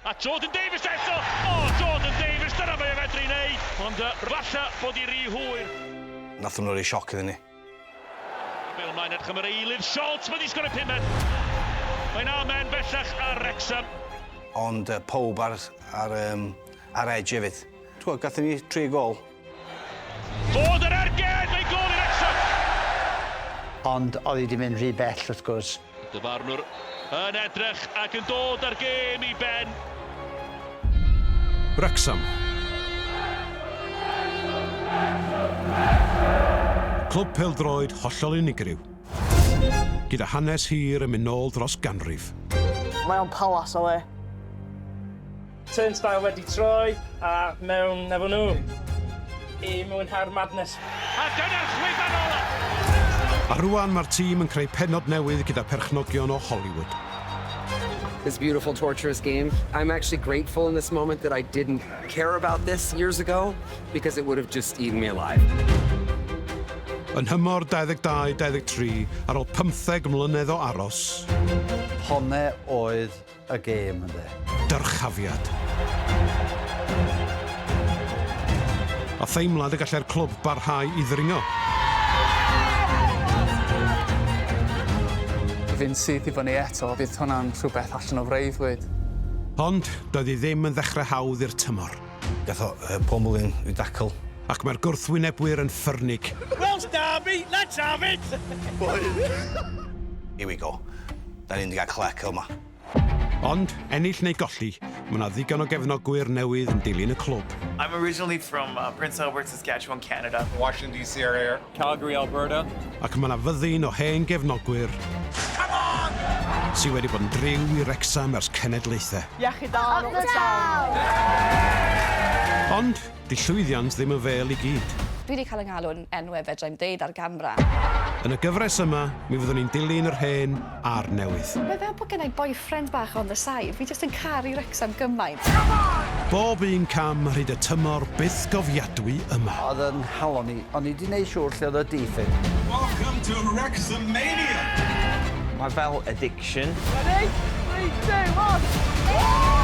A Jordan Davies eto! O, Jordan Davies, dyna mae o fedru wneud! Ond uh, falle bod i rhy hwyr. Nath nhw roi sioc iddyn ni. Bale ymlaen edrych am yr eilydd, Schultz, mae di sgorio pumed. Mae'n amen bellach ar Wrexham. Ond uh, pob ar, ar, um, ar edge hefyd. Ti'n gwybod, gathon ni tri gol. Fod yr ergyd, mae'n gol i Wrexham! Ond oedd hi wedi mynd rhy bell, wrth gwrs. Dyfarnwr yn edrych ac yn dod â'r gêm i ben. Wrexham. Clwb pêl-droed hollol unigryw. Gyda hanes hir yn mynd nôl dros ganrif. Mae o'n palas o le. Turnstile wedi troi a mewn efo nhw i mwynhau'r madness. A dyna'r chwiban ola! A rwan mae'r tîm yn creu pennod newydd gyda perchnogion o Hollywood. This beautiful, torturous game. I'm actually grateful in this moment that I didn't care about this years ago because it would have just eaten me alive. Yn nhymor 22-23, ar ôl pymtheg mlynedd o aros, Honne oedd y gêm, ynde. Dyrchafiad. A theimlad y gallai'r clwb barhau i ddringo. I fynd syth i fyny eto, fydd hwnna'n rhywbeth allan o freuddwyd. Ond doedd hi ddim yn ddechrau hawdd i'r tymor. Gath o uh, Paul Mullin i dacl. Ac mae'r gwrthwynebwyr yn ffyrnig. Welsh Derby, let's have it! Here we go. Da ni'n mynd i gael clec yma. Ond, ennill neu golli, mae yna ddigon o gefnogwyr newydd yn dilyn y clwb. I'm originally from uh, Prince Albert, Saskatchewan, Canada. Washington, D.C. area. Calgary, Alberta. Ac mae yna fyddin o hen gefnogwyr sydd wedi bod yn driw i Wrecsam ers cenedlaethau. Iechyd da, Up the town! Ond, 'Di llwyddiant ddim yn fêl i gyd. Dwi 'di cael 'y ngalw'n enwe fedrai'm deud ar gamra. Yn y gyfres yma, mi fyddwn ni'n dilyn yr hen a'r newydd. Mae fel bod genna i boyfriend bach on the side, fi jyst yn caru Wrecsam gymaint. Bob un cam ar hyd y tymor bythgofiadwy yma. Oedd yn nghalon i, o'n i 'di neud siŵr lle oedd y diffyn. Welcome to Wrexhamania! Mae fel addiction. Ready? 3, 2, 1!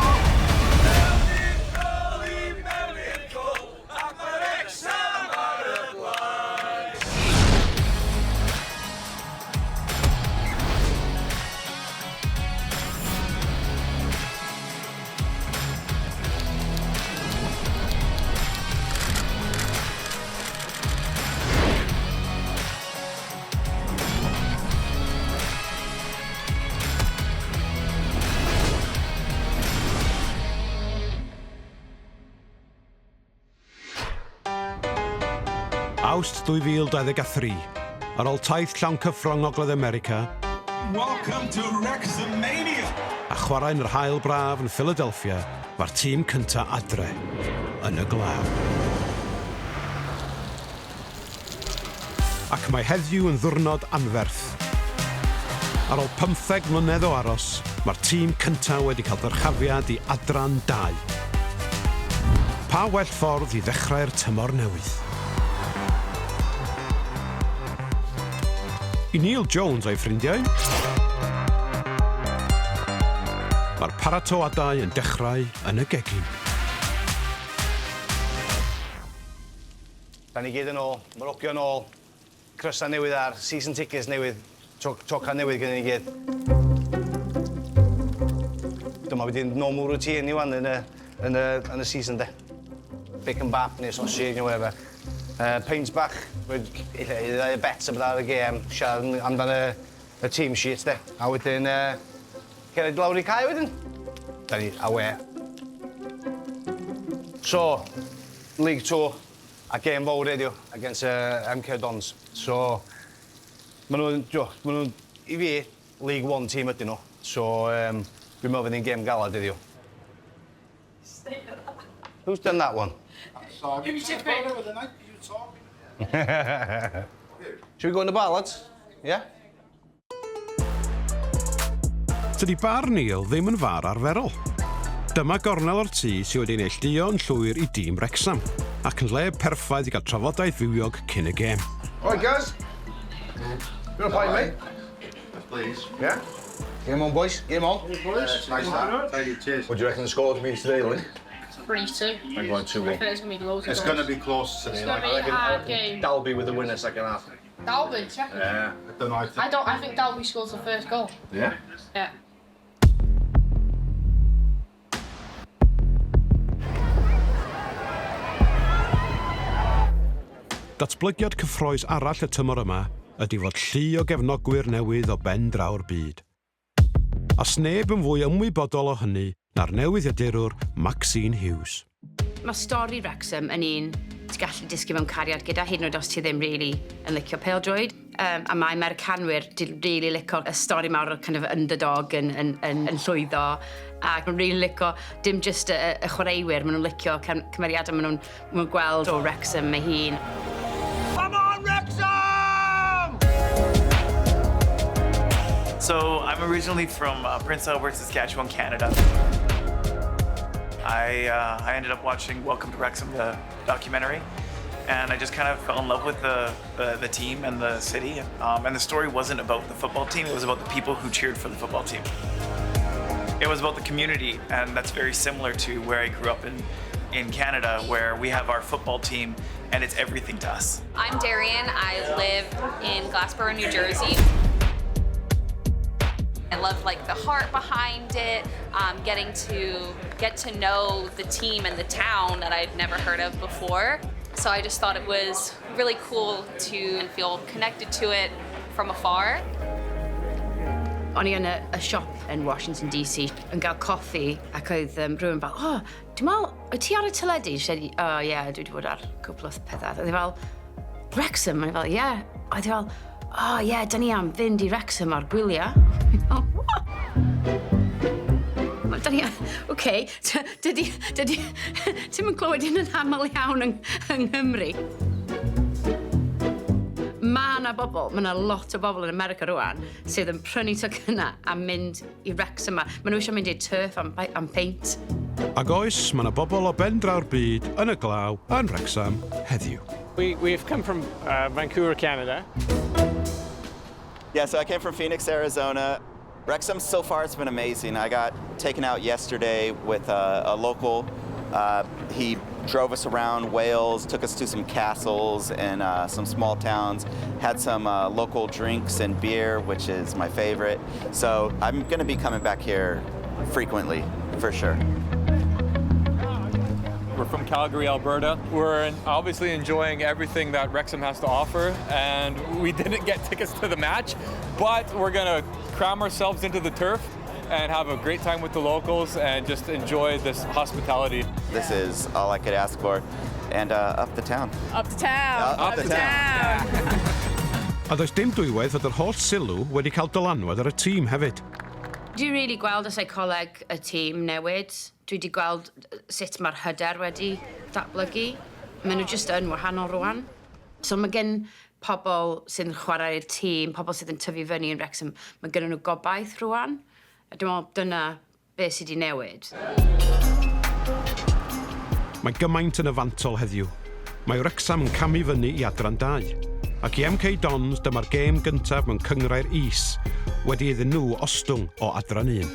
Awst 2023, ar ôl taith llawn cyffro yng Ngogledd America, Welcome to Wrexhamania! a chwarae yn yr haul braf yn Philadelphia, mae'r tîm cynta adre, yn y glaw. Ac mae heddiw yn ddiwrnod anferth. Ar ôl pymtheg mlynedd o aros, mae'r tîm cyntaf wedi cael dyrchafiad i Adran 2. Pa well ffordd i ddechrau'r tymor newydd? I Neil Jones a'i ffrindiau, mae'r paratoadau yn dechrau yn y gegin. Da ni gyd yn ôl, mae'r ogion ôl, crysa newydd ar, season tickets newydd, to toca newydd gynnon ni gyd. Dyma wedi normal routine ni wan yn y, yn y, yn y season de. Bacon bap neu sausage neu whatever. Peint bach, rhoid ella un neu ddau o bets a petha ar y gêm, siarad amdan y, y team sheet de. A wedyn cered lawr i cae wedyn. Da ni awê. So, League 2, a gêm fowr heddiw against uh, MK Dons. So, maen nhw'n, jo, maen nhw'n, i fi, League One team ydyn nhw. So, dwi'n meddwl fydd hi'n gêm galad heddiw. Who's done that one? Should we go in the bar, lads? Yeah? Tydi bar Neil ddim yn far arferol. Dyma gornel o'r tŷ sydd wedi ei neilltuo yn llwyr i dîm Wrecsam, ac yn lle perffaith i gael trafodaeth fywiog cyn y gêm. All right, guys. You want a pint, mate? Yes, please. Yeah? Game on, boys. Game on. Boys. Nice that. Tidy, cheers. What do you reckon the score to be today, Lynn? 3-2. I'm going 2-1. I think it's going to be loads of It's goals. going to be close today. It's gonna like, be I a reckon, hard I reckon game. Dalby with the winner second half. Dalby, second. Yeah. I don't know. I I don't. I think Dalby scores the first goal. Yeah? Yeah. Datblygiad cyffrous arall y tymor yma ydy fod llu o gefnogwyr newydd o ben draw'r byd. A sneb yn fwy ymwybodol o hynny na'r newyddiadurwr Maxine Hughes. Mae stori Wrexham yn un ti'n gallu disgyn mewn cariad gyda, hyd yn oed os ti ddim really yn licio pêl-droed. A mae Americanwyr di really licio y stori mawr o'r kind of underdog yn llwyddo. A maen really licio dim just y chwaraewyr, maen nhw'n licio cymeriadau, maen nhw gweld o Wrexham ei hun. Come on, Wrexham! So I'm originally from Prince Albert, Saskatchewan, Canada. I ended up watching Welcome to Wrexham, the documentary, and I just kind of fell in love with the team and the city. And the story wasn't about the football team, it was about the people who cheered for the football team. It was about the community, and that's very similar to where I grew up in Canada, where we have our football team and it's everything to us. I'm Darian. I live in Glassboro, New Jersey. I love like the heart behind it, getting to get to know the team and the town that I'd never heard of before. So I just thought it was really cool to feel connected to it from afar. O'n i yn y siop yn Washington DC yn gael coffi ac oedd rhywun fel, "Oh, dwi'n meddwl, wyt ti ar y teledu?" She said, "Oh, yeah, dwi wedi bod ar cwpl o pethau." Oedd hi fel, "Wrexham?" O'n i fel, "Yeah." Oedd hi fel, "Oh, yeah, da ni am fynd i Wrexham ar gwyliau." Oh, what? Da ni, oce, dydy, ti'm yn clywed un yn aml iawn yng Nghymru. Mae yna bobl, mae yna lot o bobl yn America rwan sydd yn prynu tocynnau a mynd i Wrexham yma. Maen nhw eisiau mynd i'r turf am peint. Ac oes, mae yna bobl o ben draw'r byd yn y glaw yn Wrexham heddiw. We've come from Vancouver, Canada. Yeah, so I came from Phoenix, Arizona. Wrexham, so far, it's been amazing. I got taken out yesterday with a local. He drove us around Wales, took us to some castles and some small towns, had some local drinks and beer, which is my favorite. So I'm going to be coming back here frequently, for sure. We're from Calgary, Alberta. We're obviously enjoying everything that Wrexham has to offer, and we didn't get tickets to the match, but we're gonna cram ourselves into the turf and have a great time with the locals and just enjoy this hospitality. This is all I could ask for. And up the town. Up the town! Up the town. A does dim dwywaith fod yr holl sylw wedi cael dylanwad ar y tîm hefyd. Dwi'n really gweld y seicoleg y tîm newid. Dwi wedi gweld sut mae'r hyder wedi datblygu. Maen nhw jyst yn wahanol rwan. So mae gen pobl sydd yn chwarae'r tîm, pobl sydd yn tyfu fyny yn Wrexham, mae gen nhw gobaith rwan. A dwi'n meddwl dyna beth sydd wedi newid. Mae gymaint yn y fantol heddiw. Mae Wrexham yn camu fyny i adran 2. Ac i MK Dons dyma'r gêm gyntaf mewn cynghrair is, wedi iddyn nhw ostwng o adran 1.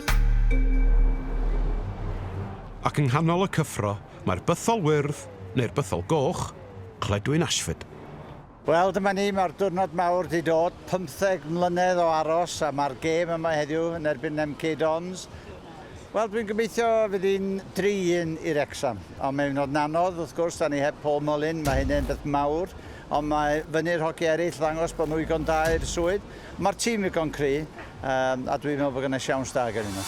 Ac yng nghanol y cyffro, mae'r bythol wyrdd, neu'r bythol goch, Cledwyn Ashford. Wel, dyma ni, mae'r diwrnod mawr di dod, 15 mlynedd o aros a mae'r gêm yma heddiw yn erbyn MK Dons. Wel, dwi'n gobeithio fydd hi'n 3-1 i Wrexham. Ond mae'n nod anodd, wrth gwrs, da ni heb Paul Mullin, mae hynny'n beth mawr. Ond mae fyny'r hogi eraill ddangos bod nhw igon da i'r swydd. Mae'r tîm igon cry, a dwi'n meddwl bod gynna siawns da gen nhw.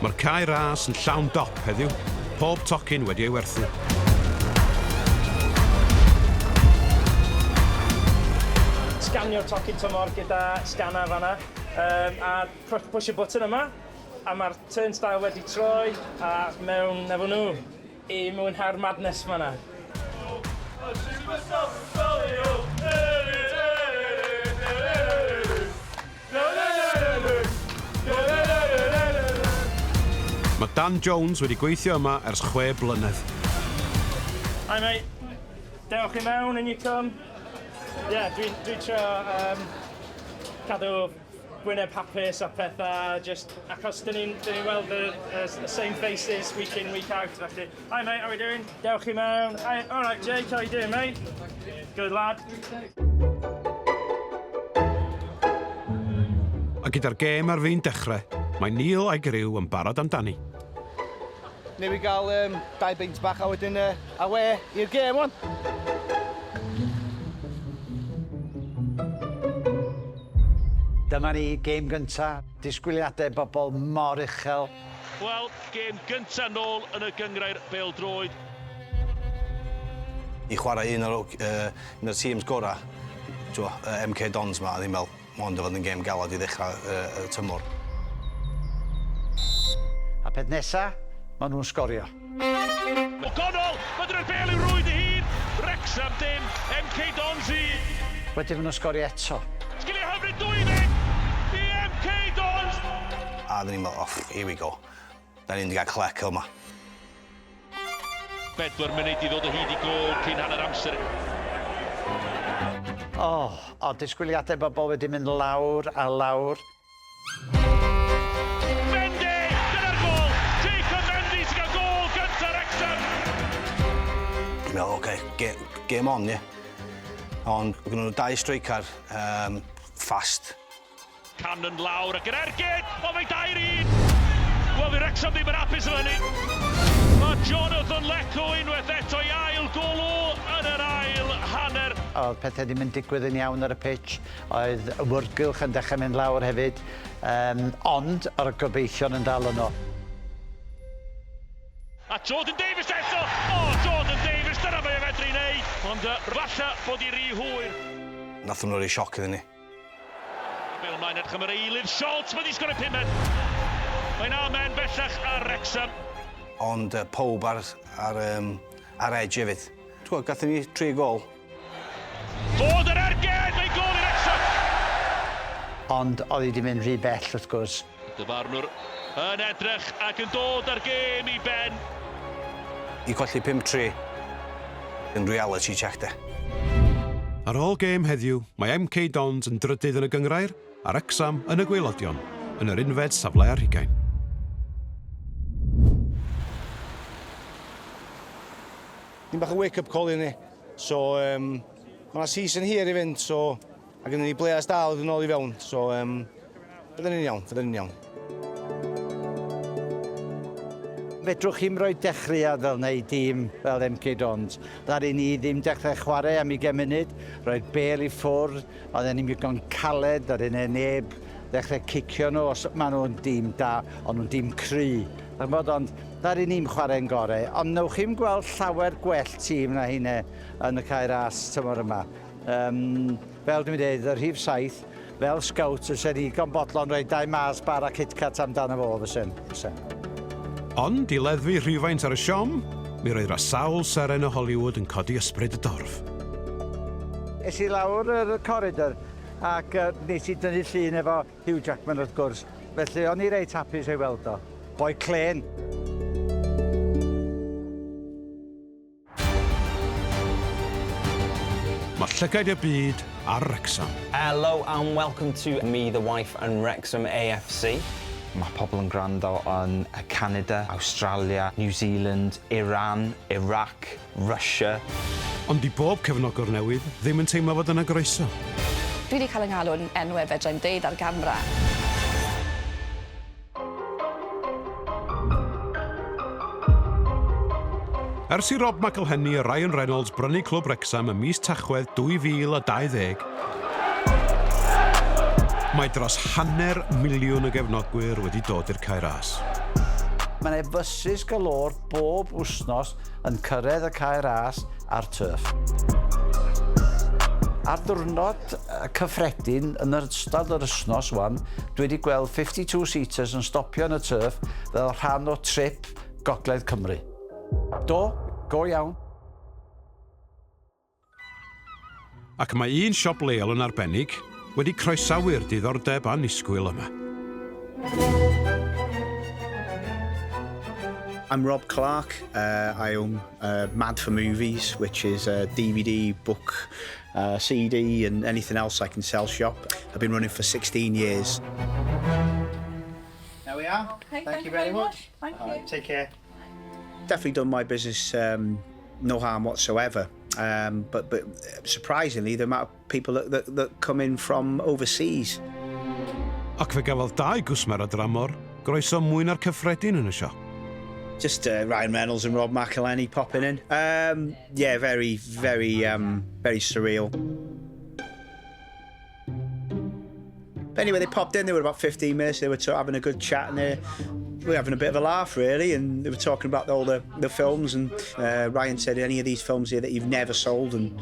Mae'r Cae Ras yn llawn dop heddiw. Pob tocyn wedi ei werthu. Sganio'r tocyn tymor gyda scanner fanna, a push y button yma, a mae'r turnstile wedi troi, a mewn efo nhw i mwynhau'r madness fanna. Mae Dan Jones wedi gweithio yma ers 6 blynedd. Hi mate, dewch i mewn and you come. Yeah, dwi'n dwi trio cadw gwyneb hapus a pethau, just achos dyn ni'n ni weld the same faces week in, week out, felly. Hi mate, how are we doing? Dewch i mewn. Hi, all right, Jake, how are you doing, mate? Good lad. A gyda'r gêm ar fin dechrau, mae Neil a'i griw yn barod amdani. Newn ni gael dau beint bach a wedyn away i'r gêm wan. Dyma ni, gêm gynta, disgwyliadau bobl mor uchel. Wel, gêm gynta nôl yn y gynghrair bêl-droed. I chwarae un o'r teams gorau, t'wo, MK Dons ma, a ddim fel, mond o fod yn gêm galad i ddechrau y tymor. A peth nesa, maen nhw'n sgorio. O'Connell, mae dyna'r bêl i'w rwyd ei hun. Wrexham 0, MK Dons 1. Wedyn maen nhw'n sgorio eto. Sgiliau hyfryd 2-1 i MK Dons. A dyn ni'n meddwl, "Oh, here we go. Da ni'n gael clec yma." 4 munud i ddod o hyd i gôl cyn hanner amser. O, oh, o, disgwyliadau bobl wedi mynd lawr a lawr. Mendy, dyna'r gôl. Jacob Mendy sy'n cael gôl gyntaf Wrexham. Dwi'n meddwl, oce, okay, game on, ie. Ond gynnu nhw dau striker fast. Cannon lawr ac yn ergyd, o mae 2-1. Wel, fi Wrexham ddim yn hapus efo hynny. Mae Jonathan Leko unwaith eto i ail gôl o yn yr ail hanner. Oedd pethau ddim yn digwydd yn iawn ar y pitch. Oedd y awyrgylch yn dechrau mynd lawr hefyd. Ond oedd y gobeithion yn dal yno. A Jordan Davis eto! O, Jordan Davis, dyna mae e fedru wneud. Ond falle bod i rhy hwyr. Nath nhw roi sioc iddyn ni. Bêl ymlaen edrych am yr eilydd. Schultz, mae di sgorio pumed. Mae'n amen bellach ar Wrexham. Ond pob ar edge hefyd. Ti'n gwybod, gathon ni tri gol. Fod yr ergyd, mae'n gôl i Wrexham. Ond oedd hi wedi mynd rhy bell wrth gwrs. Dyfarnwr yn edrych ac yn dod ar gêm i ben. I colli 5-3 yn reality check de. Ar ôl gêm heddiw, mae MK Dons yn drydydd yn y gynghrair a Wrexham yn y gwaelodion, yn yr unfed safle ar hugain. Dim bach o wake-up call i ni. So, mae yna season hir i fynd, so... A gynnu ni players dal yn ôl i fewn, so... Fydden ni'n iawn, fydden ni'n iawn. Fedrwch chi'm rhoi dechreuad fel neu dîm fel MK Dons. Ddaru ni ddim dechrau chwarae am 20 munud, roi'r bêl i ffwrdd, oedden ni'n ddigon caled, ddaru neb ddechrau cicio nhw, os maen nhw'n dîm da, ond nhw'n dîm cry. Ch'mod, ond ddaru ni'n chwarae'n gorau. Ond newch chi'n gweld llawer gwell tîm na hynny yn y Cae Ras tymor yma. Fel dwi'n dweud, y rhif 7, fel scout, fysen ni digon bodlon rhoi dau Mars bar a KitKat amdano fo, fysen. Fysen. Ond i leddfu rhywfaint ar y siom, mi roedd 'na sawl seren o Hollywood yn codi ysbryd y dorf. Es i lawr yr corridor ac nes i dynnu llun efo Hugh Jackman wrth gwrs. Felly o'n i reit hapus ei weld o. Boi clên. Mae llygaid y byd ar Wrexham. Hello and welcome to me, the wife and Wrexham AFC. Mae pobl yn gwrando yn Canada, Australia, New Zealand, Iran, Iraq, Russia. Ond i bob cefnogwr newydd ddim yn teimlo fod yna groeso. Dwi wedi cael yng ngalw'n enwau fedrai'm deud ar gamra. Ers i Rob McElhenney a Ryan Reynolds brynu Clwb Wrexham ym mis Tachwedd 2020, mae dros 500,000 o gefnogwyr wedi dod i'r Cae Ras. Mae yna fysus galore bob wsnos yn cyrraedd y Cae Ras a'r turf. Ar ddwrnod cyffredin yn yr ystod yr wsnos wan, dwi wedi gweld 52-seaters yn stopio yn y turf fel rhan o trip Gogledd Cymru. Do, go iawn. Ac mae un siop leol yn arbennig wedi croesawu'r diddordeb annisgwyl yma. I'm Rob Clark. I own Mad for Movies, which is a DVD book CD and anything else I can sell shop. I've been running for 16 years. There we are. Okay, thank you very much. Thank All you. right, take care. Definitely done my business no harm whatsoever. But surprisingly, the amount of people that come in from overseas. Ac fe gafodd dau gwsmer o dramor groeso mwy na'r cyffredin yn y siop. Just Ryan Reynolds and Rob McElhenney popping in. Yeah, very, very, very surreal. But anyway, they popped in. They were about 15 minutes. They were having a good chat and they were having a bit of a laugh, really. And they were talking about all the films. And Ryan said, "Any of these films here that you've never sold?" And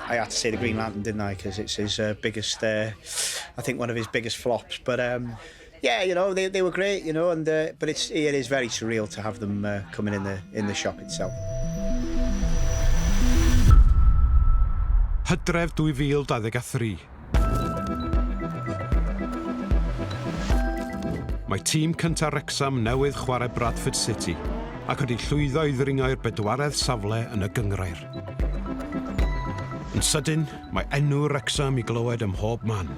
I had to say The Green Lantern, didn't I? Because it's his biggest, I think, one of his biggest flops. But yeah, they were great. And but it is very surreal to have them coming in the shop itself. Hydref 2023. Mae tîm cyntaf Wrexham newydd chwarae Bradford City ac wedi llwyddo i ddringo i'r bedwaredd safle yn y gynghrair. Yn sydyn, mae enw Wrexham i glywed ym mhob man.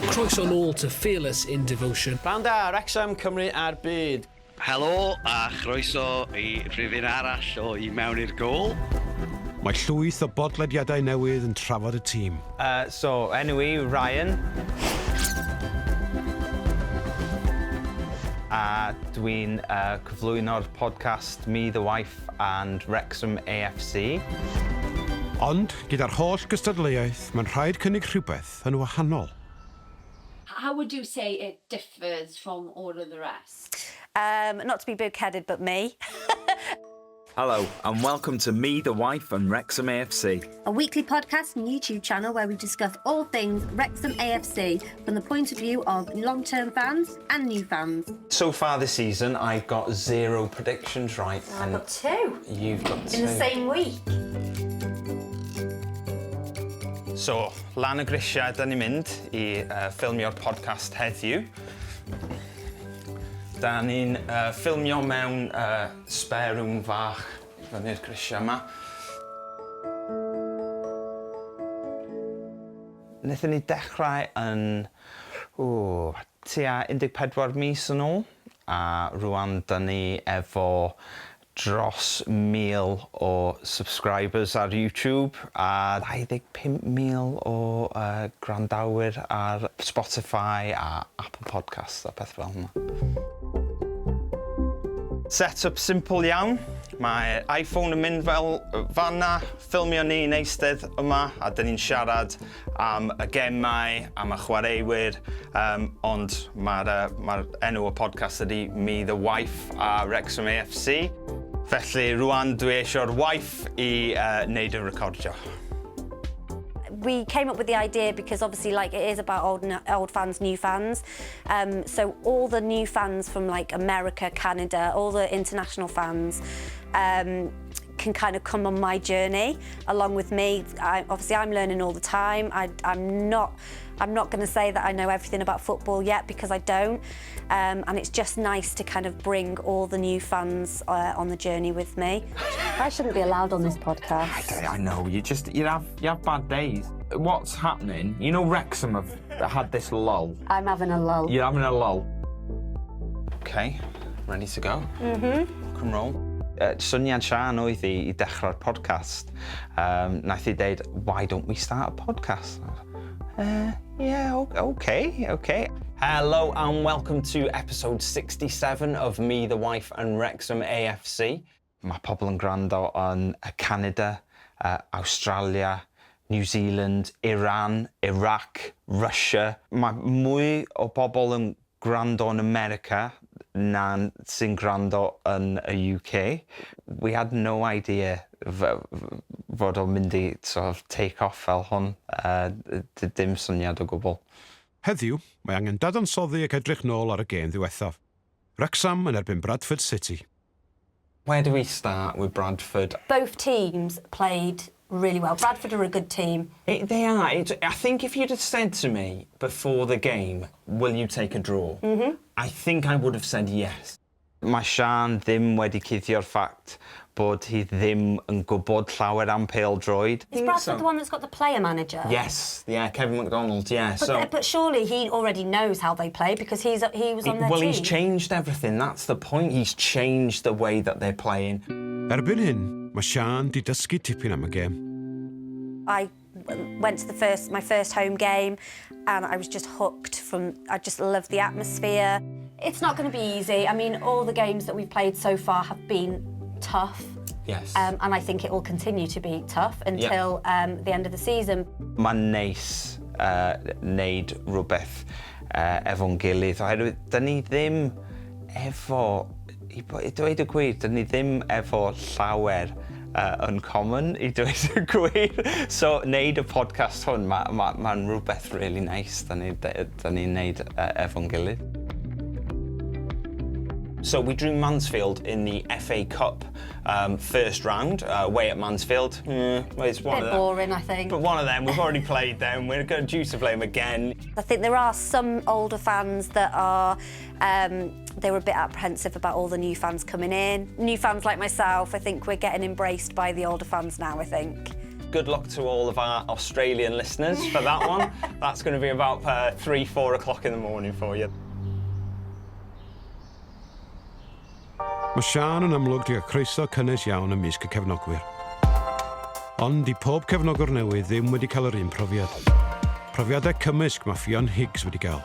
Croeso nôl to Fearless in Devotion. Prynhawn da, Wrexham, Cymru a'r byd. Helo a chroeso i rhifyn arall o I Mewn i'r Gôl. Mae llwyth o bodlediadau newydd yn trafod y tîm. So, enw i, Ryan. A dwi'n cyflwyno'r podcast Me, The Wife and Wrexham AFC. Ond, gyda'r holl gystadleuaeth, mae'n rhaid cynnig rhywbeth yn wahanol. How would you say it differs from all of the rest? Not to be big-headed, but me. Hello, and welcome to Me, the Wife, and Wrexham AFC. A weekly podcast and YouTube channel where we discuss all things Wrexham AFC from the point of view of long term fans and new fans. So far this season, I've got zero predictions right. I've got two. You've got two. In the same week. So, lan y grisiau, da ni'n mynd i ffilmio'r podcast heddiw. Da ni'n ffilmio mewn spare room fach fyny'r grisiau yma. Wnaethon ni dechrau yn tua 14 mis yn ôl, a rwan da ni efo dros 1,000 o subscribers ar YouTube a 25,000 o gwrandawyr ar Spotify a Apple Podcasts a peth fel yna. Set-up simple iawn. Mae iPhone yn mynd fel fanna, ffilmio ni'n eistedd yma, a dyn ni'n siarad am y gemau, am y chwaraewyr, ond mae'r enw y podcast ydy Me, The Wife a Wrexham AFC. Felly rwan dwi eisiau'r wife i wneud y recordio. We came up with the idea because obviously, like, it is about old fans, new fans. So all the new fans from, like, America, Canada, all the international fans can kind of come on my journey along with me. Obviously, I'm learning all the time. I'm not going to say that I know everything about football yet because I don't. And it's just nice to kind of bring all the new fans on the journey with me. I shouldn't be allowed on this podcast. I know, you just, you have bad days. What's happening, Wrexham have had this lull. I'm having a lull. You're having a lull. Okay, ready to go? Mm-hmm. Rock and roll. Syniad Sian oedd i dechrau'r podcast. Nath i deud, "Why don't we start a podcast?" Yeah, okay. Hello and welcome to episode 67 of Me, the Wife and Wrexham AFC. Mae pobl yn gwrando yn Canada, Australia, New Zealand, Iran, Iraq, Russia. Mae mwy o bobl yn gwrando yn America na sy'n gwrando yn y UK. We had no idea fod o'n mynd i sort of take off fel hwn. Dim syniad o gwbl. Heddiw, mae angen dadansoddi ac edrych nôl ar y gêm ddiwethaf. Wrexham yn erbyn Bradford City. Where do we start with Bradford? Both teams played really well. Bradford are a good team. They are. I think if you'd have said to me before the game, "Will you take a draw?" I think I would have said yes. Mae Siân ddim wedi cuddio'r ffact bod hi ddim yn gwybod llawer am pêl-droed. Is Bradford the one that's got the player manager? Yes, yeah, Kevin McDonald, yeah. But, so, but surely he already knows how they play because he was on their well, team. He's changed everything. That's the point. He's changed the way that they're playing. Erbyn hyn, mae Siân 'di dysgu tipyn am y gêm. I went to my first home game and I was just hooked from, I just loved the atmosphere. It's not going to be easy. I mean, all the games that we've played so far have been tough. And I think it will continue to be tough until the end of the season. Mae'n neis neud rhywbeth efo'n gilydd, oherwydd dyn ni ddim efo, i dweud y gwir, dyn ni ddim efo llawer yn common, i dweud y gwir. So, neud y podcast hwn, mae'n ma rhywbeth really nice dyn ni'n neud efo'n gilydd. So we drew Mansfield in the FA Cup first round, away at Mansfield. Well, it's one Bit of them. Boring, I think. But one of them, we've already played them. We're due to play them again. I think there are some older fans that are, they were a bit apprehensive about all the new fans coming in. New fans like myself, I think we're getting embraced by the older fans now, I think. Good luck to all of our Australian listeners for that one. That's going to be about 3, 4 o'clock in the morning for you. Mae Siân yn amlwg 'di cael croeso cynnes iawn ymysg y cefnogwyr. Ond 'di pob cefnogwr newydd ddim wedi cael yr un profiad. Profiadau cymysg mae Ffion Higgs wedi cael.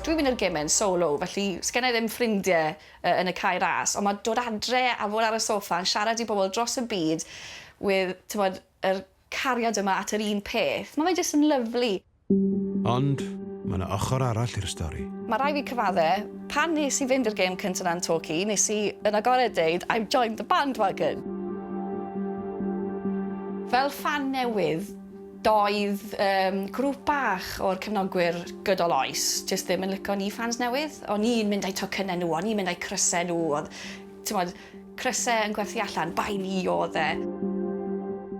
Dwi'n mynd i'r gemau'n solo, felly sgen i ddim ffrindiau yn y Cae Ras, ond mae dod adre a fod ar y soffa yn siarad i bobl dros y byd with, t'mod, yr cariad yma at yr un peth, mae fe jyst yn lyfli. Ond mae yna ochr arall i'r stori. Mae rhaid fi cyfadde, pan nes i fynd i'r gêm cyntaf na'n Torquay, nes i yn agored deud, "I've joined the bandwagon." Fel fan newydd, doedd grŵp bach o'r cefnogwyr gydol oes jyst ddim yn licio ni fans newydd. O'n i'n mynd â'u tocynnau nhw, o'n i'n mynd â'u crysau nhw, oedd, t'mod, crysau yn gwerthu allan, bai ni oedd e.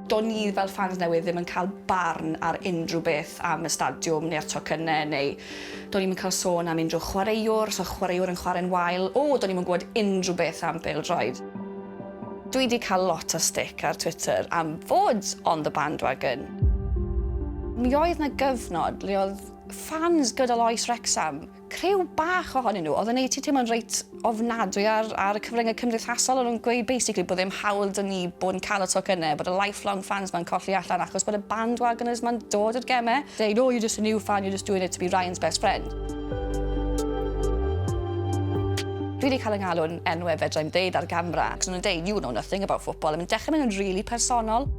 Do'n ni fel fans newydd ddim yn cael barn ar unrhyw beth am y stadiwm neu'r tocynnau neu do'n i'm yn cael sôn am unrhyw chwaraewr, so chwaraewr yn chwarae'n wael. O, do'n i'm yn gwybod unrhyw beth am bêl-droed. Dwi wedi cael lot o stick ar Twitter am fod on the bandwagon. Mi oedd na gyfnod le oedd fans gydol oes Wrexham, criw bach ohonyn nhw, oedd yn neud ti teimlo'n reit ofnadwy ar y cyfryngau cymdeithasol. O'n nhw'n gweud basically bod ddim hawl 'da ni bod yn cael y tocynnau, bod y lifelong fans ma'n colli allan achos bod y bandwagoners ma'n dod i'r gemau. Deud, "Oh, you're just a new fan, you're just doing it to be Ryan's best friend." Dwi wedi cael yng ngalw'n enwau fedra i'm deud ar gamra, ac nhw'n deud, "You know nothing about football," a mae'n dechrau mynd yn really personol.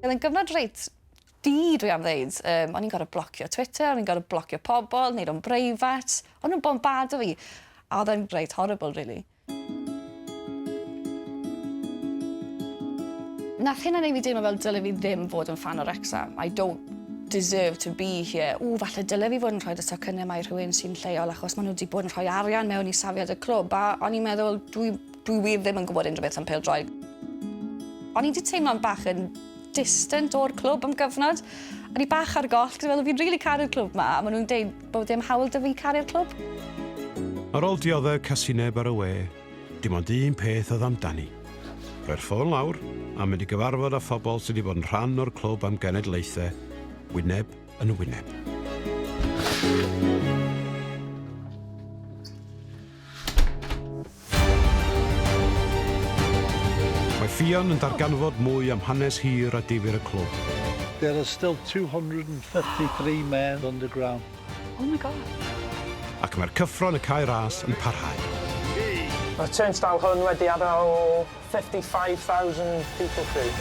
Oedd yn gyfnod reit du, dwi am ddeud. O'n i'n gorfod blocio Twitter, o'n i'n gorfod blocio pobl, neud o'n breifat. O'n nhw'n bombardo fi. A oedd e'n reit horrible, really. Nath hynna neud fi deimlo fel dyle fi ddim fod yn fan o Wrexham. I don't deserve to be here. Ww, falle dyle fi fod yn rhoi y tocynnau yma i rhywun sy'n lleol achos maen nhw wedi bod yn rhoi arian mewn i safiad y clwb a o'n i'n meddwl dwi wir ddim yn gwybod unrhyw beth am pêl-droed. O'n i wedi teimlo'n bach yn distant o'r clwb am gyfnod. O'n i bach ar goll, cos fi'n really caru'r clwb ma, a maen nhw'n deud bod dim hawl 'da fi caru'r clwb. Ar ôl dioddef casineb ar y we, dim ond un peth oedd amdani. Rhoi'r ffôn lawr a mynd i gyfarfod â phobl sydd wedi bod yn rhan o'r clwb am genedlaethau, wyneb yn wyneb. Mae Ffion yn darganfod mwy am hanes hir a difyr y clwb. There are still 253 men underground. Oh my God. Ac mae'r cyffro yn y Cae Ras yn parhau. Mae'r turnstile hwn wedi adael 55,000 people through.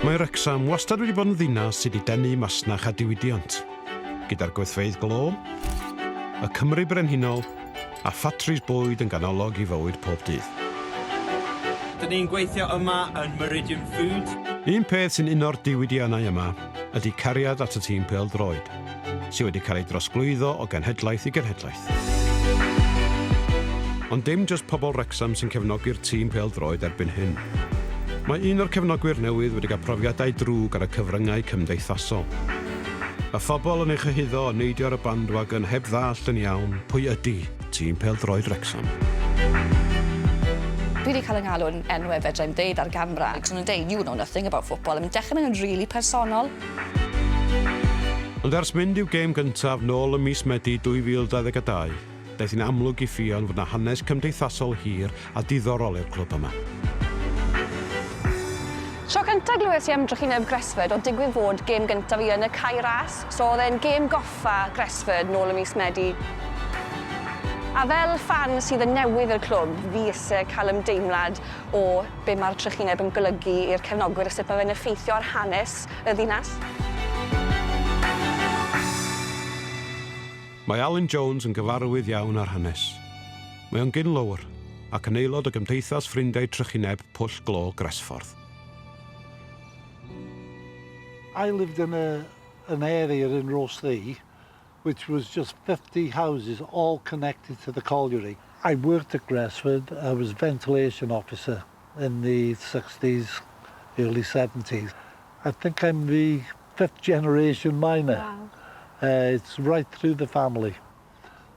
Mae Wrecsam wastad wedi bod yn ddinas sydd wedi denu masnach a diwydiant. Gyda'r gweithfeydd glo, y Cymru Brenhinol a ffatris bwyd yn ganolog i fywyd pob dydd. Dyn ni'n gweithio yma yn Meridian Food. Un peth sy'n uno'r diwydiannau yma ydy cariad at y tîm pêl-droed, sydd wedi cael ei drosglwyddo o genhedlaeth i genhedlaeth. Ond dim jyst pobl Wrecsam sy'n cefnogi'r tîm pêl-droed erbyn hyn. Mae un o'r cefnogwyr newydd wedi cael profiadau drwg ar y cyfryngau cymdeithasol. A phobl yn ei chyhuddo o neidio ar y bandwagon heb ddallt yn iawn pwy ydy tîm pêl-droed Wrecsam. Dwi 'di cael 'y ngalw'n enwe fedra i'm deud ar gamra, 'cos ma' nhw'n deud you know nothing about football a ma'n dechre mynd yn rili personol. Ond ers mynd i'w gêm gyntaf nôl ym mis Medi 2022, daeth hi'n amlwg i Ffion fod 'na hanes cymdeithasol hir a diddorol i'r clwb yma. Tro cynta glywes i am drychineb Gresford o'dd digwydd fod gêm gynta fi yn y Cae Ras, so o'dd e'n gêm goffa Gresford nôl ym mis Medi. A fel ffan sydd yn newydd i'r clwb, fi isie ca'l ymdeimlad o be mae'r trychineb yn golygu i'r cefnogwyr a sut mae fe'n effeithio ar hanes y ddinas. Mae Alun Jones yn gyfarwydd iawn â'r hanes. Mae o'n gyn-löwr, ac yn aelod o Gymdeithas Ffrindiau Trychineb Pwll Glo Gresffordd. I lived in a, an area in Rosslea which was just 50 houses all connected to the colliery. I worked at Gresford. I was ventilation officer in the 60s, early 70s. I think I'm the fifth generation miner. Wow. It's right through the family.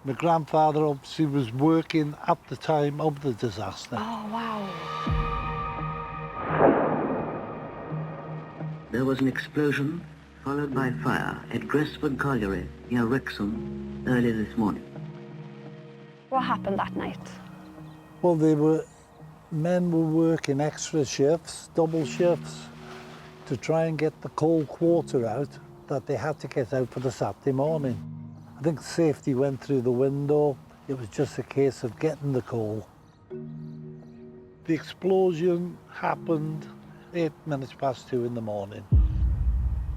My grandfather obviously was working at the time of the disaster. Oh, wow. There was an explosion followed by fire at Gresford Colliery near Wrexham early this morning. What happened that night? Well, they were men were working extra shifts, double shifts, to try and get the cold quarter out that they had to get out for the Saturday morning. I think safety went through the window. It was just a case of getting the coal. The explosion happened 2:08 in the morning.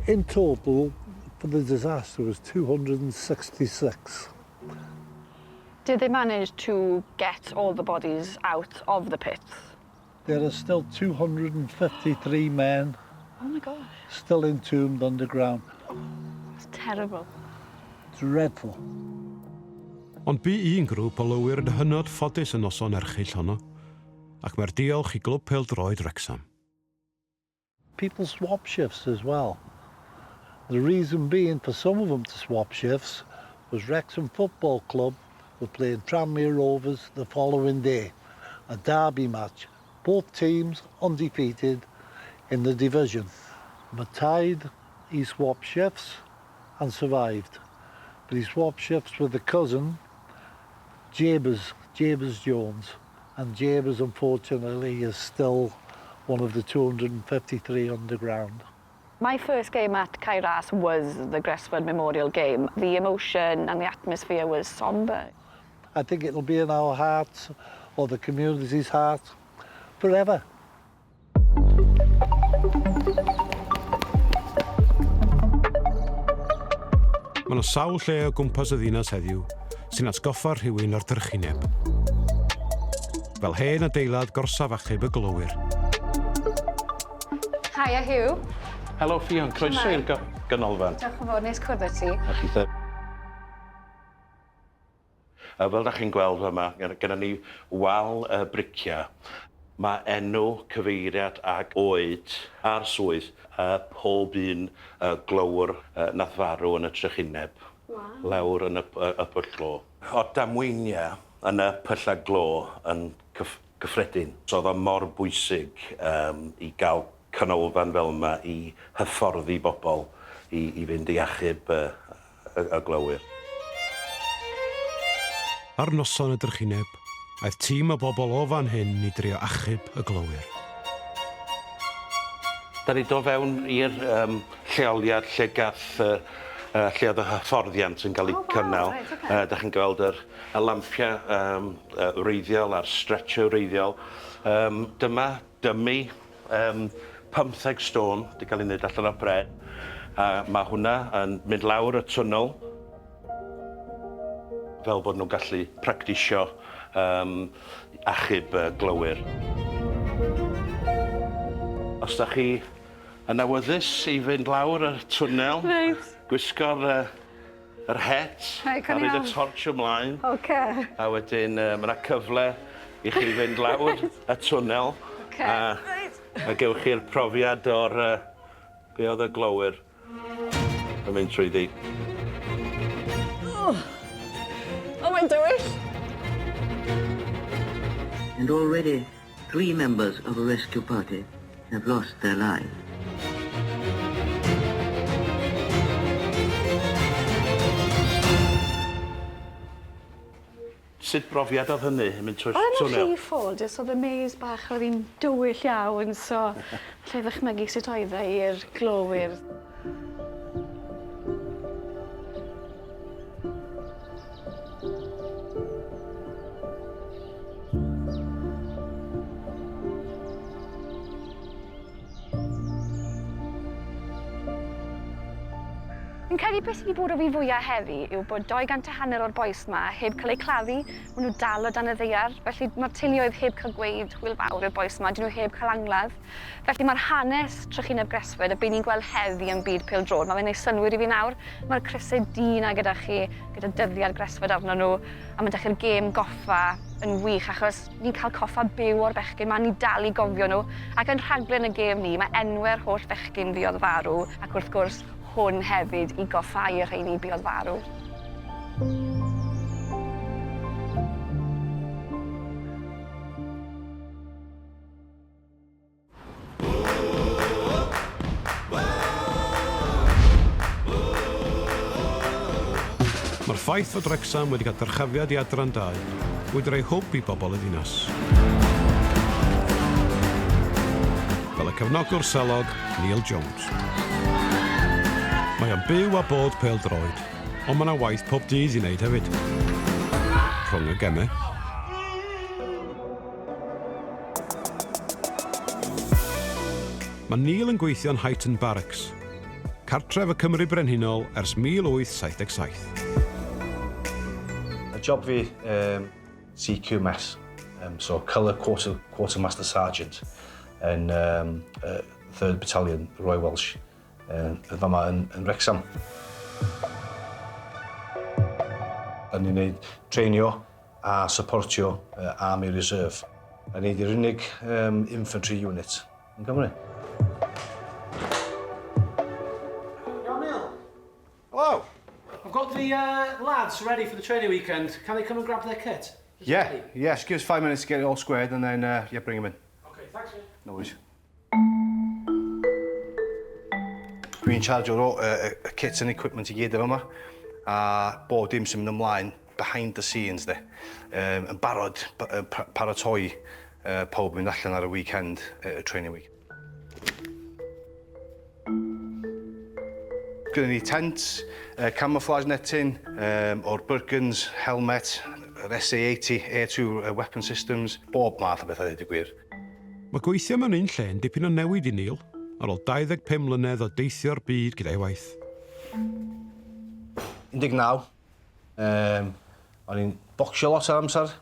In total, for the disaster was 266. Did they manage to get all the bodies out of the pits? There are still 253 men Oh my gosh. still entombed underground. It's terrible. Dreadful. Ond bu un grŵp o lowyr yn hynod ffodus y noson erchyll honno, ac mae'r diolch i Glwb Pêl-droed Wrecsam. People swap shifts as well. The reason being for some of them to swap shifts was Wrexham Football Club were playing Tranmere Rovers the following day, a derby match. Both teams undefeated in the division. Matide, he swapped shifts and survived. But he swapped shifts with a cousin, Jabez, Jabez Jones. And Jabez, unfortunately, is still one of the 253 underground. My first game at Cae Ras was the Gresford Memorial game. The emotion and the atmosphere was sombre. I think it'll be in our hearts, or the community's heart, forever. Mae yna sawl lle o gwmpas y ddinas heddiw sy'n atgoffa rhywun o'r drychineb. Fel hen adeilad gorsaf achub y glowyr. Hiya Huw. Helo Ffion, croeso i'r ganolfan. Diolch yn fawr, neis cwrdd â ti. A chithe. A fel da chi'n gweld yma, gyda ni wal y briciau. Mae enw, cyfeiriad ac oed a'r swydd uh, pob un uh, glowr uh, nath farw yn y trychineb. Wow. Lawr yn y, y, y pwll glo. O damweiniau yn y pyllau glo yn cyff gyffredin. So oedd o mor bwysig um, i gael canolfan fel yma i hyfforddi bobl i, i fynd i achub y, y, y glowyr. Ar noson y drychineb, aeth tîm o bobl o fan hyn i drio achub y glowyr. Da ni do fewn i'r um, lleoliad lle gath uh, uh, lle oedd y hyfforddiant yn cael ei oh, wow, cynnal. Right, okay. Uh, da chi'n gweld yr, y lampiau um, uh, wreiddiol a'r stretcher wreiddiol. Um, dyma dymi um, 15 stôn wedi cael ei wneud allan o bren. A mae hwnna yn mynd lawr y twnnel fel bod nhw'n gallu practisio um, achub uh, glowyr. Os da chi yn awyddus i fynd lawr y twnnel, Reit. gwisgo'r uh, yr het Reit, a cawn ni roid y weld. torch ymlaen. Ocê. A wedyn ma' 'na cyfle i chi fynd lawr y twnnel. Ocê. A Reit. a gewch chi'r profiad o'r yy be' o'dd y glowyr yn mynd trwyddi. O! O mae'n dywyll! And already three members of a rescue party have lost their lives. Sut brofiad oedd hynny, yn mynd trwy'r Oedd e'n twnnel? rhy ffodus, oedd y maze bach, oedd hi'n dywyll iawn, so alla i ddychmygu sut oedd e i'r glowyr. Fi'n credu beth sy 'di bod o fi fwya heddi yw bod 250 o'r bois 'ma heb ca'l eu claddu, ma' nw dal o dan y ddaear, felly ma'r teuluoedd heb ca'l gweud hwyl fawr i'r bois 'ma, 'dyn nhw heb ca'l angladd. Felly ma'r hanes trychineb Gresford a be' ni'n gweld heddi yn byd pêl-drod, ma' fe'n neu' synnwyr i fi nawr. Ma'r crysau du 'na gyda chi, gyda dyddiad Gresford arno nhw, a ma' 'da chi'r gêm goffa yn wych achos ni'n cael coffa byw o'r bechgyn 'ma, ni dal i gofio nhw, ac yn rhaglen y gêm ni, ma' enwe'r holl fechgyn fuodd farw, ac wrth gwrs, hwn hefyd i goffáu y rheini buodd farw. Mae'r ffaith fod Wrecsam wedi cael dyrchafiad i Adran 2 wedi rhoi hwb i bobl y ddinas. Fel y cefnogwr selog, Neil Jones. Mae o'n byw a bod pêl-droed, ond mae 'na waith pob dydd i wneud hefyd. Rhwng y gemau. Mae Neil yn gweithio yn Huyton Barracks, cartref y Cymry Brenhinol ers 1877. Y job fi, um, CQMS, um, so Colour Quarter, Quartermaster Sergeant yn um, uh, 3rd Battalion Royal Welsh, yn fama yn, yn Wrexham. Da ni'n gwneud treinio a supportio uh, Army Reserve. A ni di'r unig um, infantry unit yn Gymru. Hello. I've got the lads ready for the training weekend. Can they come and grab their kit? Just yeah, ready? yes. Give us 5 minutes to get it all squared and then, yeah, bring them in. Okay, thanks. No worries. Dwi'n charge o'r kits and equipment i gyd efo yma. A bob dim sy'n mynd ymlaen behind the scenes de. Yn barod paratoi pawb mynd allan ar y weekend, training week. Gyda ni tent, camouflage netting, o'r Birkens, helmet, yr SA-80, Air 2 weapon systems, bob math o bethau, dweud y gwir. Mae gweithio mewn un lle yn dipyn o newid i Neil, ar ôl 25 mlynedd o deithio'r byd gyda'i waith. 19. O'n i'n bocsio lot ar amser,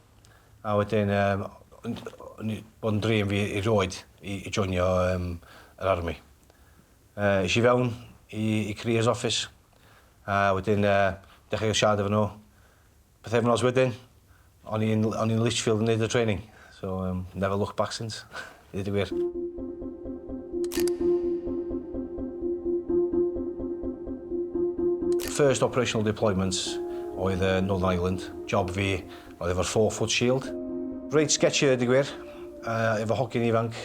a wedyn o'n i bod yn dream fi erioed i joinio yr army. Es i fewn i careers office, a wedyn dechrau siarad efo nhw. Pythefnos wedyn, o'n i'n Lichfield yn neud y training. So, never looked back since, i ddweud y gwir. First operational deployment oedd Northern Ireland. Job fi oedd efo'r 4-foot shield. Reit sketchy, dweud y gwir, efo hogyn ifanc,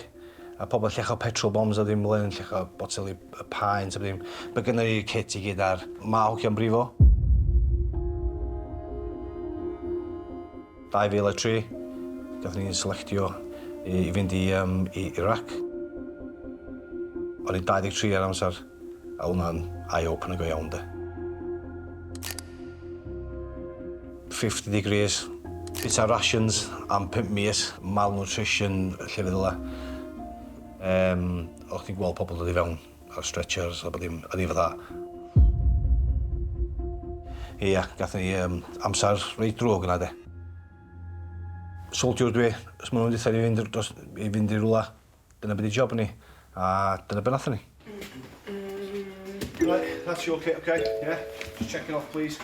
a pobl llecho petrol bombs a ddim mlaen, llecho boteli paent a ddim. Mae gynnu ni'r kit i gyd ar ma hogiau'n brifo. 2003, gathon ni'n selectio i fynd i Iraq. O'n i'n 23 ar amser, a hwnna'n eye-opener go iawn, de. 50 degrees, bita rations am 5 mis, malnutrition, llefydd fel 'a. O'ch chi'n gweld pobl dod i fewn ar stretchers a bod dim, a ni fatha. Ia, gathon ni amser reit drwg yna, de. Soldier dwi, os maen nhw'n deutha ni i fynd i rwla, dyna beth i job ni, a dyna beth nathon ni. Right. That's your kit, okay? Yeah? Just check it off, please.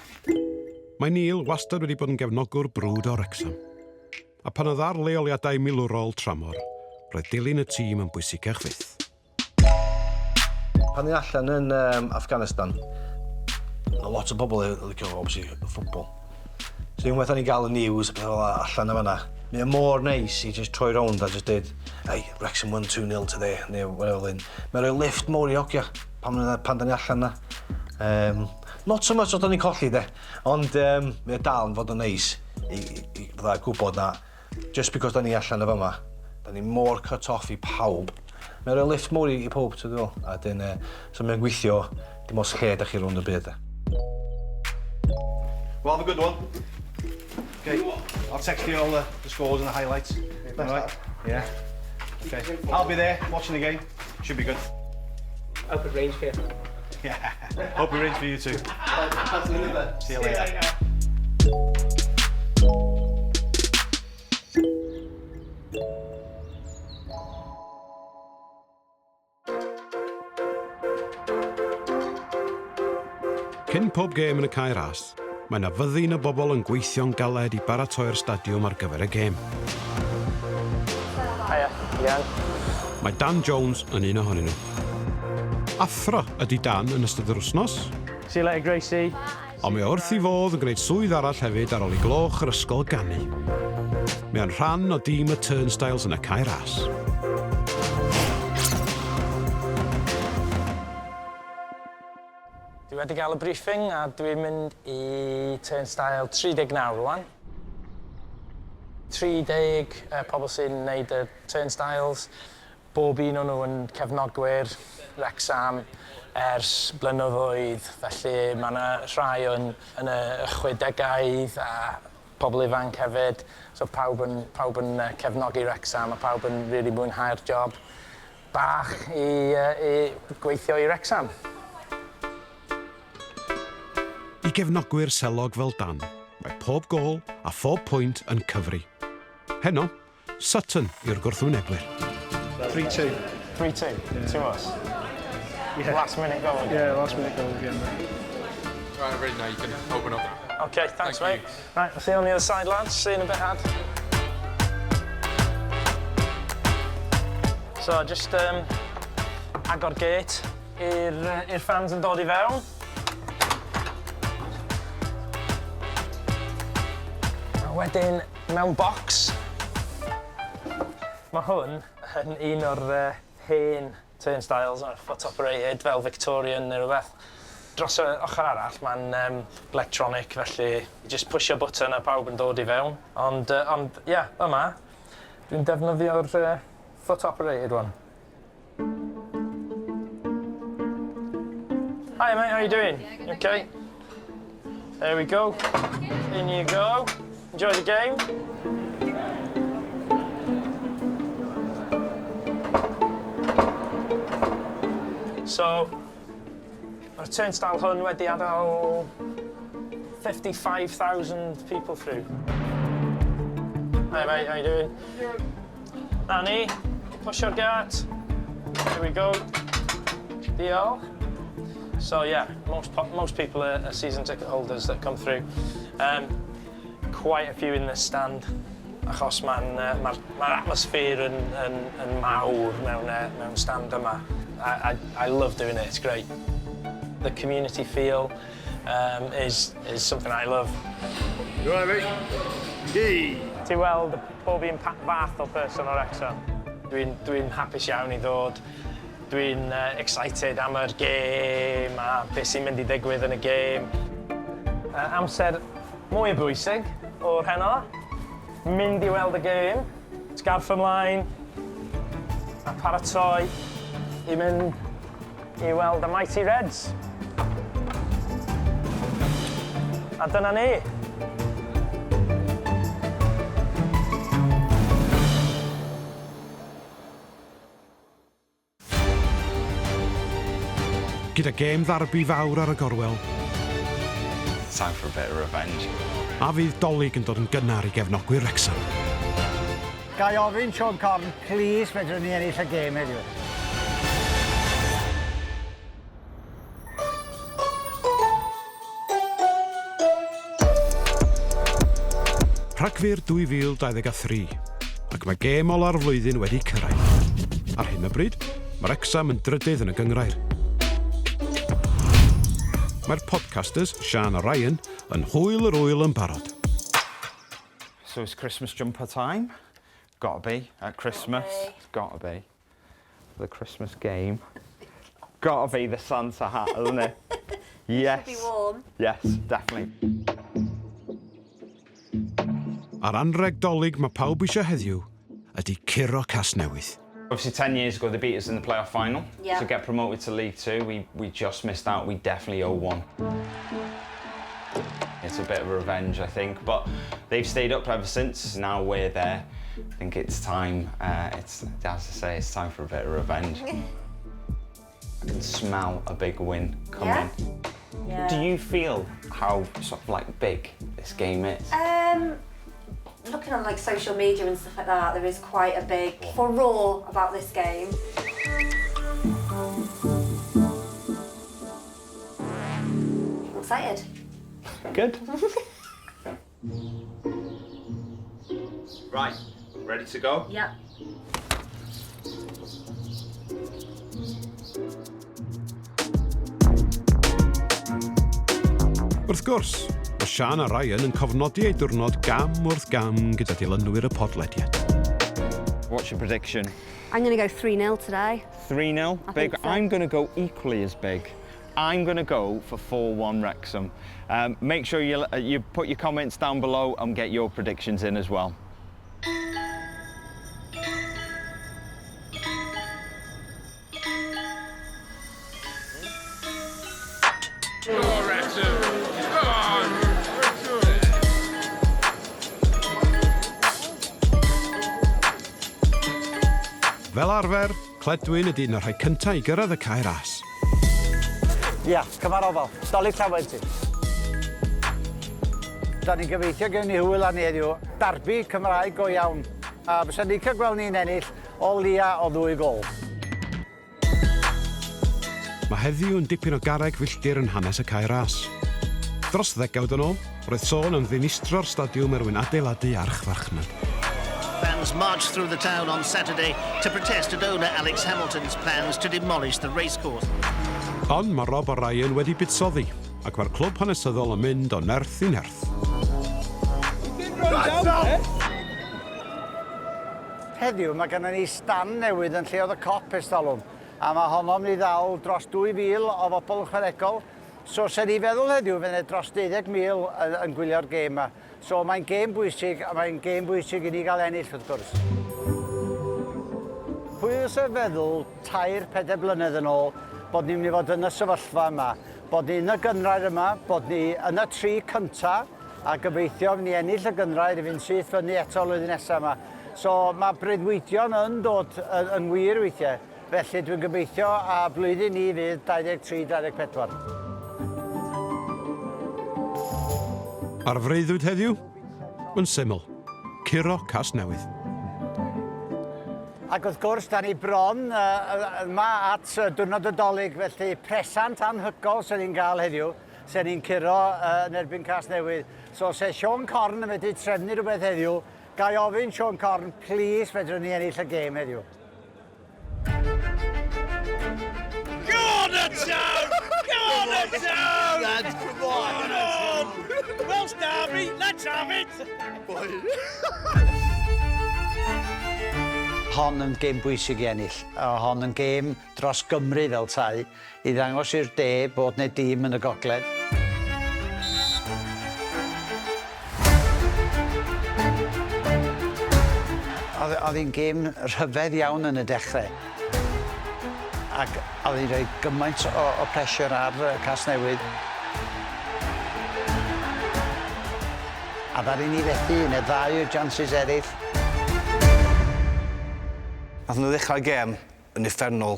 Mae Neil wastad wedi bod yn gefnogwr brwd o Wrecsam. A pan oedd ar leoliadau milwrol tramor, roedd dilyn y tîm yn bwysicach fyth. Pan ni allan yn um, Afghanistan, a lot o bobl yn licio, obviously, ffwbol. So unwaith o'n i'n gael y news a pethau fel allan o fanna, mae o mor neis i just troi rownd a just dweud, hey, Wrexham won 2-0 today, neu whatever lyn. Mae'n rhoi lift mowr i hogia pan, pan da ni allan na. Um, not so much o da ni'n colli de, ond um, mae o dal yn fod yn neis i, i, i fydda gwybod na Just because da ni allan o fama, da ni mor cut off i pawb. Mae'n rhoi lift mowr i, i pawb, ti'n dweud? A dyn, uh, so mae'n gweithio dim os lle da chi rownd y byd. Well, have a good one. Okay, I'll text you all the, the scores and the highlights. All right? Yeah. Okay. I'll be there watching the game. Should be good. Hope it rains for you. Yeah. Hope it rains for you too. See you later. Cyn pob gêm yn y Cae Ras, mae 'na fyddin o bobl yn gweithio'n galed i baratoi'r stadiwm ar gyfer y gêm. Hiya, iawn. Mae Dan Jones yn un ohonyn nhw. Athro ydy Dan yn ystod yr wythnos. See you later, Gracie. Ond mae o wrth ei fodd yn gwneud swydd arall hefyd ar ôl i gloch yr ysgol ganu. Mae o'n rhan o dîm y Turnstiles yn y Cae Ras. Dwi wedi gael y briefing a dwi'n mynd i Turnstile 39 rwan. 30 uh, pobl sy'n neud y turnstiles. Bob un o nhw yn cefnogwyr Wrecsam ers blynyddoedd, felly mae yna rhai yn, yn y chwedegau a pobl ifanc hefyd. So pawb yn, pawb yn cefnogi Wrecsam a pawb yn really mwynhau'r job bach i, i gweithio i Wrecsam. I gefnogwyr selog fel Dan, mae pob gôl a phob pwynt yn cyfri. Heno, Sutton yw'r gwrthwynebwyr. 3-2. 3-2? Yeah. To us? Yeah. Last minute goal again? Yeah, last minute goal again. Mate. Right, ready now, you can open up. Okay, thanks, Thank mate. You. Right, I'll see you on the other side, lads. See you in a bit, Ad. So, just um, agor gate i'r uh, fans yn dod i fewn. A wedyn, mewn box. Mae hwn yn un o'r uh, hen turnstiles, foot operated, fel Victorian neu rhywbeth. Dros y ochr arall, mae'n um, electronic, felly just pushio button a pawb yn dod i fewn. Ond, uh, ond ie, yeah, yma, dwi'n defnyddio'r uh, foot operated one. Hi mate, how you doing? Yeah, okay. There we go. In you go. Enjoy the game. So, mae'r turnstile hwn wedi adael 55,000 people through. Hi mate, how you doing? Na ni, pushio'r gât. Here we go. Diolch. So yeah, most, most people are, are season ticket holders that come through. Um, quite a few in this stand, achos mae'n uh, ma ma atmosphere yn, yn, yn mawr mewn, uh, mewn stand yma. I, I, I love doing it, it's great. The community feel um, is, is something I love. You all right, mate? Hey! Ti weld pob un fath o person o'r Wrexham. Dwi'n dwi hapus iawn i ddod. Dwi'n uh, excited am yr gêm a beth sy'n mynd i ddigwydd yn y gêm. Uh, amser mwy bwysig o'r heno. Mynd i weld y gêm. Sgarff ymlaen. A paratoi i mynd i weld y Mighty Reds. A dyna ni. Gyda gêm ddarbi fawr ar y gorwel. Time for a bit of revenge. A fydd Dolig yn dod yn gynnar i gefnogwyr Wrexham. Ga i ofyn, Siôn Corn, please, fedrwn ni ennill y gêm heddiw. Rhagfyr 2023, ac mae gêm ola'r flwyddyn wedi cyrraedd. Ar hyn o bryd, mae Wrecsam yn drydydd yn y gynghrair. Mae'r podcasters, Siân a Ryan, yn hwyl yr ŵyl yn barod. So it's Christmas jumper time. Gotta be at Christmas. Gotta be. The Christmas game. Gotta be the Santa hat, isn't it? Yes. Should be warm. Yes, definitely. A'r anreg Dolig mae pawb eisiau heddiw ydy curo Casnewydd. Obviously, 10 years ago, they beat us in the playoff final. To get promoted to League Two, we just missed out. We definitely owe one. It's a bit of a revenge, I think, but they've stayed up ever since. Now we're there. I think it's time, it's, as I say, it's time for a bit of revenge. I can smell a big win coming. Yeah? Do you feel how sort of like big this game is? Looking on like social media and stuff like that, there is quite a big furore about this game. I'm excited. Good. Right, ready to go? Yep. Wrth gwrs, mae Siân a Ryan yn cofnodi eu diwrnod gam wrth gam gyda dilynwyr y podlediad. What's your prediction? I'm going to go 3-0 today. 3-0? I Big. think so. I'm going to go equally as big. I'm going to go for 4-1 Wrexham. Make sure you put your comments down below and get your predictions in as well. Go on, Wrexham! Go on! Wrexham! Fel arfer, Cledwyn ydy un o'r rhai cyntaf i gyrraedd y Cae Ras. Ia, cymar ofal. Dolig llawen ti. Da ni'n gobeithio gewn ni hwyl arni heddiw. Darbi Cymraeg go iawn. A fysa ni'n cael gweld ni'n ennill o leia o ddwy gol. Mae heddiw yn dipyn o garreg filltir yn hanes y Cae Ras. Dros ddegawd yn ôl, roedd sôn am ddinistro'r stadiwm er mwyn adeiladu archfarchnad. Fans marched through the town on Saturday to protest at owner Alex Hamilton's plans to demolish the racecourse. Ond mae Rob a Ryan wedi buddsoddi, ac mae'r clwb hanesyddol yn mynd o nerth i nerth. Heddiw mae gennym ni stand newydd yn lle oedd y Kop ers talwm. A mae honno mynd i ddal dros 2,000 o bobl ychwanegol. So, sen ni feddwl heddiw fydd yna dros 12,000 yn, yn gwylio'r gêm yma. So, mae'n gêm bwysig a mae'n gêm bwysig i ni gael ennill wrth gwrs. Pwy fysa feddwl 3, 4 blynedd yn ôl bod ni'n mynd i fod yn y sefyllfa yma, bod ni yn y gynghrair yma, bod ni yn y tri cynta, a gobeithio ni ennill y gynghrair i fynd syth fyny eto flwyddyn nesaf yma. So mae breuddwydion yn dod yn, yn wir weithiau, felly dwi'n gobeithio a blwyddyn ni fydd 23-24. A'r freuddwyd heddiw? Yn syml. Curo Casnewydd. Ac wrth gwrs, da ni bron yma at diwrnod y Dolig, felly presant anhygoel sy'n ni'n gael heddiw, sy'n ni'n curo yn erbyn Casnewydd. So, se Siôn Corn yn medru trefnu rhywbeth heddiw, ga i ofyn Siôn Corn, please, fedrwn ni ennill y gêm heddiw. Go on, the town! Go on, the town! Lads, come on! Come on! Welsh Derby, let's have it! Hon yn gêm bwysig i ennill. A hon yn gêm dros Gymru fel tai, i ddangos i'r de bod 'na dîm yn y gogledd. Oedd hi'n gêm rhyfedd iawn yn y dechrau. Ac oedd hi'n rhoi gymaint o pressure ar Casnewydd. A ddaru ni fethu un neu ddau o chances eraill. Nath nhw ddechrau'r gêm yn uffernol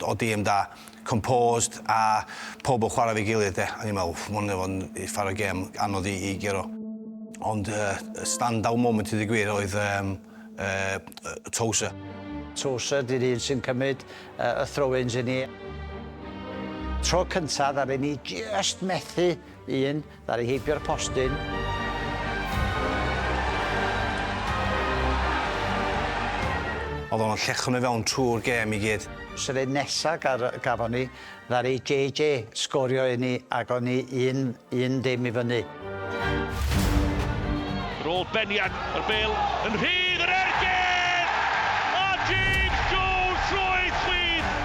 o dîm da, composed a pob yn chwarae fi gilydd de. A ni'n meddwl, "Wff, ma' hwn yn fod yn uffar o gêm anodd i guro." Ond stand-out moment i ddweud gwir oedd Tosa. Tosa di'r un sy'n cymryd y throw-ins i ni. Tro cyntaf, ddaru ni just methu un, ddaru heibio'r postyn. Oedd o'n llechon i fewn trwy'r gêm i gyd. So'r un nesa gafon ni, ddaru JJ sgorio i ni ac o'n ni un, un dim i fyny. Rôl beniad, yr bêl yn rhydd, yr ergyd! A James Jones trwy chwith!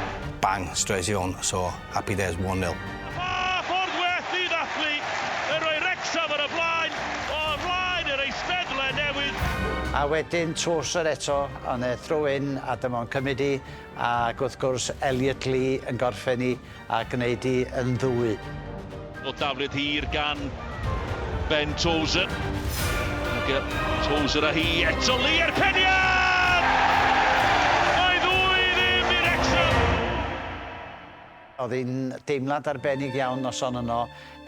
Bang, straight i fewn, so happy days, 1-0. Pa ffordd well i ddathlu yn rhoi Wrecsam ar y blaen, o flaen yr eisteddle newydd. A wedyn Tozer eto, ond e throw in a dyma o'n cymryd hi, ac wrth gwrs Elliot Lee yn gorffen hi a gwneud hi yn ddwy. O dafliad hir gan Ben Tozer. Ac Tozer a hi eto Lee ar peniad! Mae ddwy ddim i Wrecsam! Oedd hi'n deimlad arbennig iawn noson yno,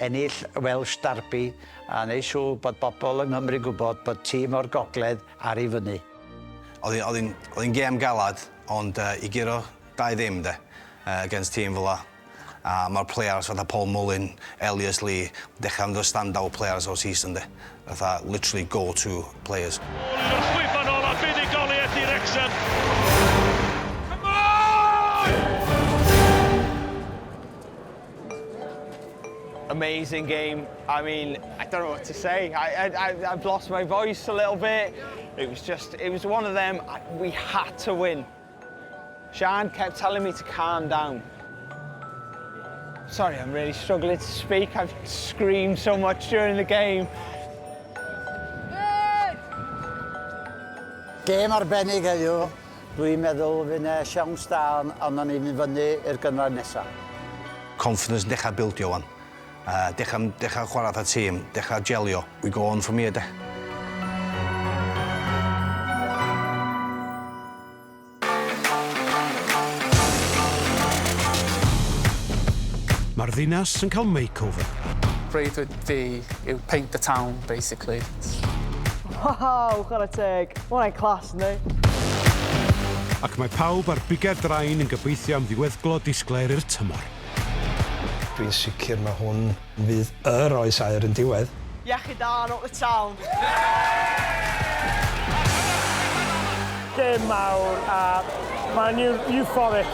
ennill Welsh Derby a neud siŵr bod bobl yng Nghymru'n gwybod bod tîm o'r gogledd ar ei fyny. Oedd hi'n oedd hi'n gêm galad, ond i guro 2-0 de, against tîm fel 'a. A mae'r players fatha Paul Mullin, Elliot Lee, dechrau mynd o stand-out players o'r season de. Fatha literally go-to players. Yr chwiban ola buddugoliaeth i Wrecsam. Come on! Amazing game. I mean, I don't know what to say. I've lost my voice a little bit. It was just, it was one of them, we had to win. Sian kept telling me to calm down. Sorry, I'm really struggling to speak. I've screamed so much during the game. Gêm arbennig heddiw. Dwi'n meddwl fydd yna siawns da ond ni'n mynd fyny i'r gynghrair nesaf. Confidence yn dechrau bildio wan. Dechrau chwarae fatha tîm, dechrau gelio. We go on from here, de. Mae'r ddinas yn cael makeover. Breuddwyd fi yw paint the town, basically. Waw, chwarae teg. Mae hwnna'n class, yndi? Ac mae pawb ar bigau'r drain yn gobeithio am ddiweddglo disglair i'r tymor. Dwi'n sicr mae hwn fydd yr oes aur yn diwedd. Iechyd da, not the town. Gêm mawr a mae'n euphoric.